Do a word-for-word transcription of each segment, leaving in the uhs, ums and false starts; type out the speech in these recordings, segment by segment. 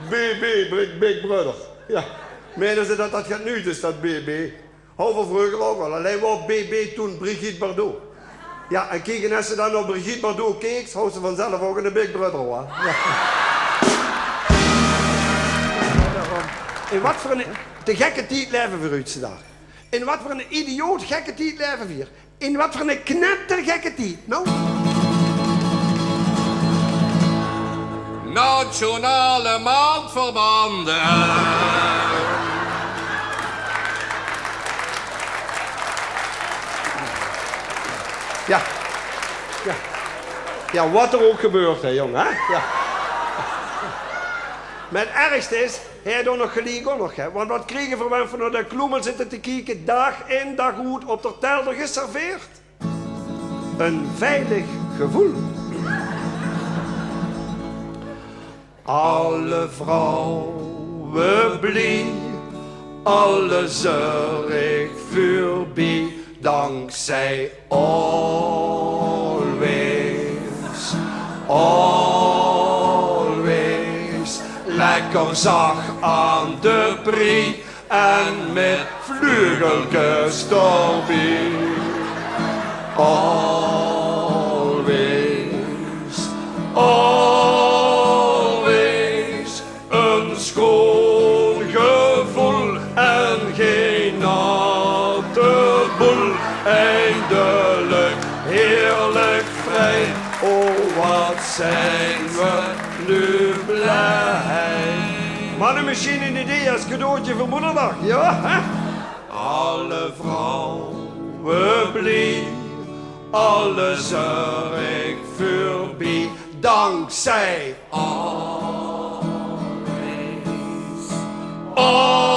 B B, Big, Big Brother. Jao. Meine ze dat dat get nuujs is, dat B B? Hauwe v'r vreuger ouch al. Allein waor B B toen Brigitte Bardot. Jao, en kiek, en es ze dan nao Brigitte Bardot keek, hauw ze vanzelf ouch eine Big Brother, wa? Jao. In wat veur eine te gekke tied laeve v'r uch daag. In wat veur eine idioot gekke tied laeve v'r. In wat veur eine knettergekke tied. Nou? Nationale maandverbande. Jao. Jao. Jao, wat d'r ouch gebeurt, hè, jóng, hè? Jao. Mer 't ergste is, hae haet ouch nog geliek ouch nog, hè. Want wat kriege v'r, wen v'r nao de kloemel zitte te kieke, daag in, daag oet, op d'r telder geserveerd? Ein veilig geveul. Alle vrouwe blie, alle zörg veurbie, dankzij Always, Always. Lekker zach aan de prie en mit vleugelkes d'rbie. Always, Always. Ein schoon geveul en gein natte boel. Eindelik heerlik vrij. O, wat zeen v'r noe blij. Manne, mesjien ein idee es cadeautje veur Moederdaag, jao, hè? Alle vrouwe blie, alle zörg veurbie, dankzij Always. Always.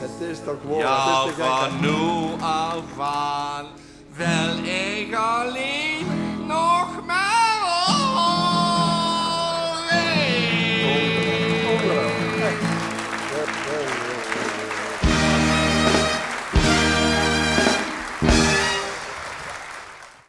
't Is toch waor, 't is te gek, hè? Jao, van noe aaf aan wil ich allein